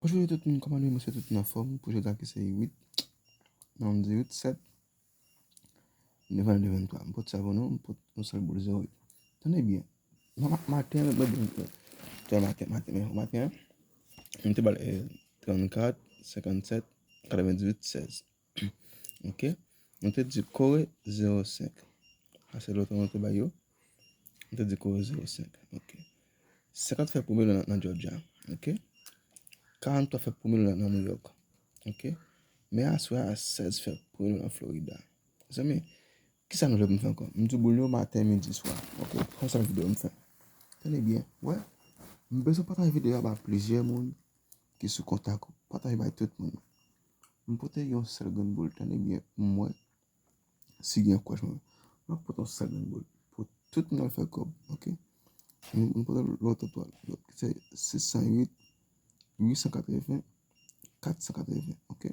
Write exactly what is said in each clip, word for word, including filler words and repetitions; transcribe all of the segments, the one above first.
Bonjou tout moun, kòman nou ye? Mwen swete tout moun anfòm. Pou jodi a ki se uit, non, m di uit, sèt, devan de venntwa. M pot sa pou nou, m pot yon sèl boul zewo uit. Tande byen. Ma-, ma-, maten, mwen, mwen, mwen, mwen, maten, maten, men maten, an, m te ba l, eh, trannkat, senkannsèt, katrevendizuit, sèz. Ok? Nou te di kore zewo senk. Sa se lòt nou te ba yo. Nou te di kore zewo senk. Ok. Senkant fè premye nan, nan Georgia. Ok? Karanntwa fè premye nan, nan New York. Ok? Men aswè a, sèz fè premye nan Florida. Mezanmi, kisa nou vle pou m fè ankò? M di boul yo maten, midi, swa. Ok? Konsa videyo m fè. Tande byen. Wè. M bezwen pataje videyo a ba plizyè moun ki sou kontak ou. Pataje bay tout moun. M pote yon sèl grenn boul. Tande byen. M wè. Si gen kòch mwen. M ap pote yon sèl grenn boul. Pou tout moun al fè kòb. Ok? Nou, nou pote lòt tou. Lòt ki se sis san uit, uit san katreven, kat san katreven. Ok?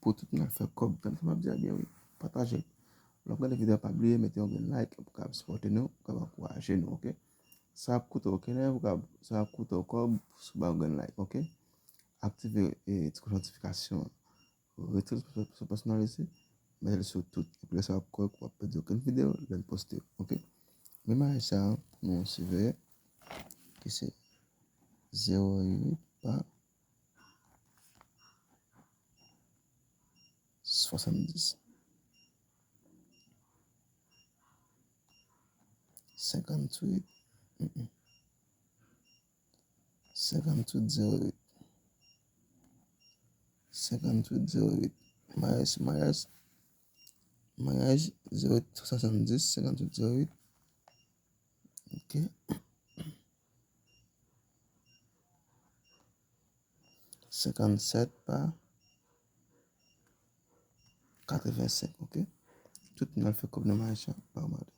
Pou tout moun al fè kòb. Tande sa m ap di a byen, wi. Pataje. Lè w ap gade videyo a, pa bliye mete yon grenn like pou w kapab sipòte nou, pou w kapab ankouraje nou, ok? Sa ap koute w kenèv, ou kapab, sa ap koute w kòb, si w ba yon grenn like, ok? Aktive, eh, ti kòch notifikasyon an. Retire sou pèsonalize, mete l sou tout. Epi lè sa w ap kwè w p ap pèdi okenn videyo lè n poste, ok? Men mayaj sa a, pou nou siveye, ki se zewo uit pa swasanndis. Senkanntuit. Mm, mm. Senkanntuit zewo uit. Senkanntuit zewo uit. Mayaj, mayaj, mayaj zewo uit swasanndis, senkanntuit zewo uit. Ok. Senkannsèt pa katrevensenk, ok? Tout moun al fè kòb nan mayaj sa, pa mal.